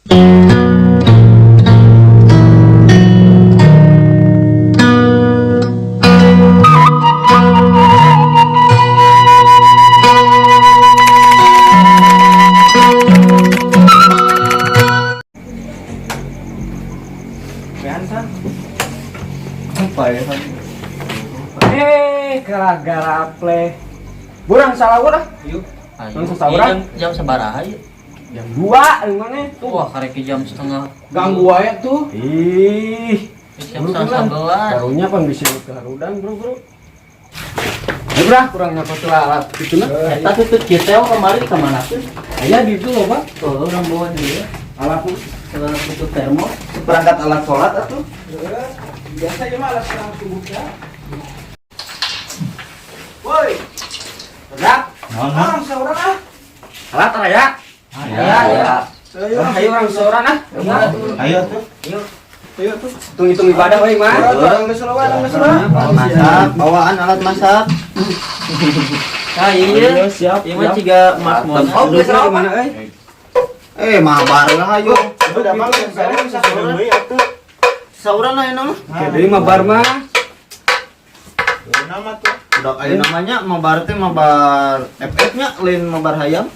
Beantan. Apa ya? Eh, gara-gara play. Burang salah urang. Yuk. Ayo. Langsung saurang. Jam, jam sabaraha ieu? Jam 2 mana Tuh, wah karek jam setengah. Ganggu wae tuh. Ih, Jam buru setengah pulang. sebelas. Karunya pan bisa ke harudan, bro, bro. Ya, bro, kurang nyapa tuh alat itu nah. Eta tutut kieu kemarin ka mana tuh? Aya di itu loh, Pak. Oh, urang bawa dia. Alat Segala tutup termos. Seperangkat alat sholat atuh. Biasa aja mah alat serang tubuh ya. Woi. Bedak. Naon? Ah, seorang ah. Alat raya. Ya, ya. Ayo, ayo orang seorang ah. Ayo tuh. Ayo tuh. Hitung-hitung ibadah we mah. Orang geus selawa, orang geus selawa. Alat masak, bawaan alat masak. Ah, iya. Siap. Ieu mah ciga emas mona. Oh, geus selawa mana euy? Eh, mabar lah ayo. Udah mah bisa Sauran lah ini mah. Oke, deui mabar mah. Nama tuh. Udah aya namanya mabar teh mabar FF nya lain mabar hayam.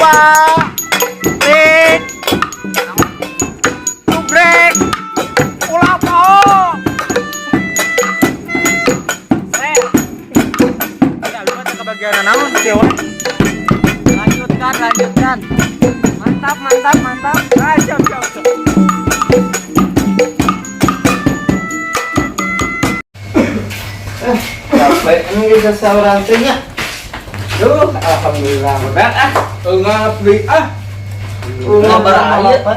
Coba. Tik. Jugrek. Ulah poho. Set. Ya, lu mah teu kebagian naon sih, we. Lanjutkan, lanjutkan. Mantap, mantap, mantap. Ah, siap, siap, siap. Capek ini kita sahuran teh nya. Duh, alhamdulillah berat ah. Enggak beli ah. Mabar aja.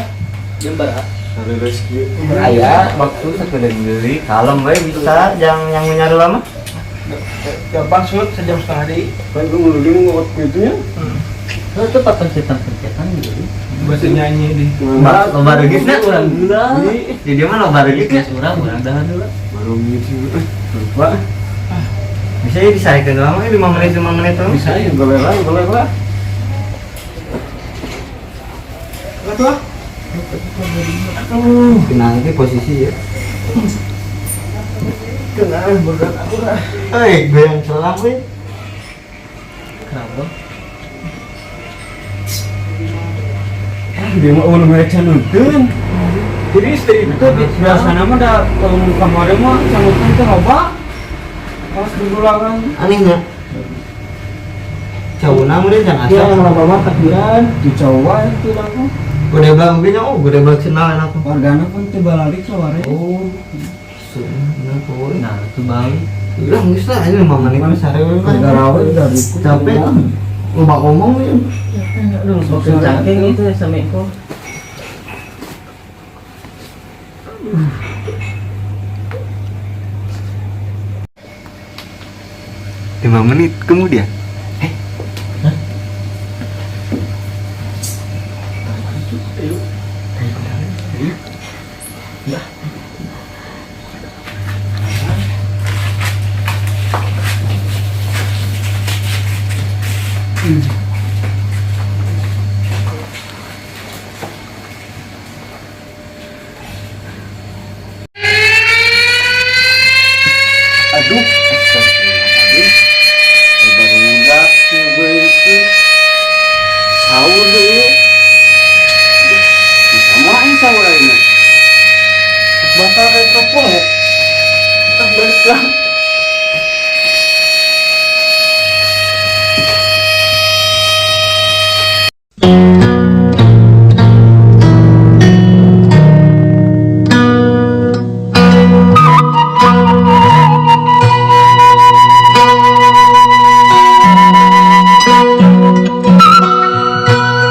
Jam berapa? Aya waktu sakedeung deui kalem we bisa yang yang menyari lama. Gampang sud sejam setengah deui. Kan gue nguludin ngawat gitu nya. Itu tempat pencetan-pencetan gitu. Bahasa nyanyi di. Loba reugis nya. Urang gula. Di dia mah loba reugis nya. Geus urang urang dahan heula. Baru gitu. Lupa. Bisa ya disarekeun lama 5 menit 5 menit tuh. Bisa ya, boleh lah, boleh lah. Aduh, kenal posisi ya. Kenal berat aku lah. Eh, goyang celang we. Kenapa? Dia mah ulun mereka canukeun. Jadi istri itu biasanya mah da kalau kemarin mah canukeun teh loba. Pas dululangan. Anehnya. Cauna meureun jangan Ya, asa. loba mah takbiran di Jawa itu langsung. Gede belak oge nya, oh gede belak cenal enak. Wargana pun teu balik sore. Oh. Nah, poe. Nah, itu balik. Udah geus lah ini 5 menit mah sare we mah. Garawe dari Capek ah. Loba ngomong ya. Aduh, bosen cangking itu sama Eko. Lima menit kemudian. Aduh, astagfirullahaladzim. Ai barudak gue itu. Sahur dulu. Aduh, bisa mau aing sahur aing. Batal kayak kepoe. Ah, balik lah.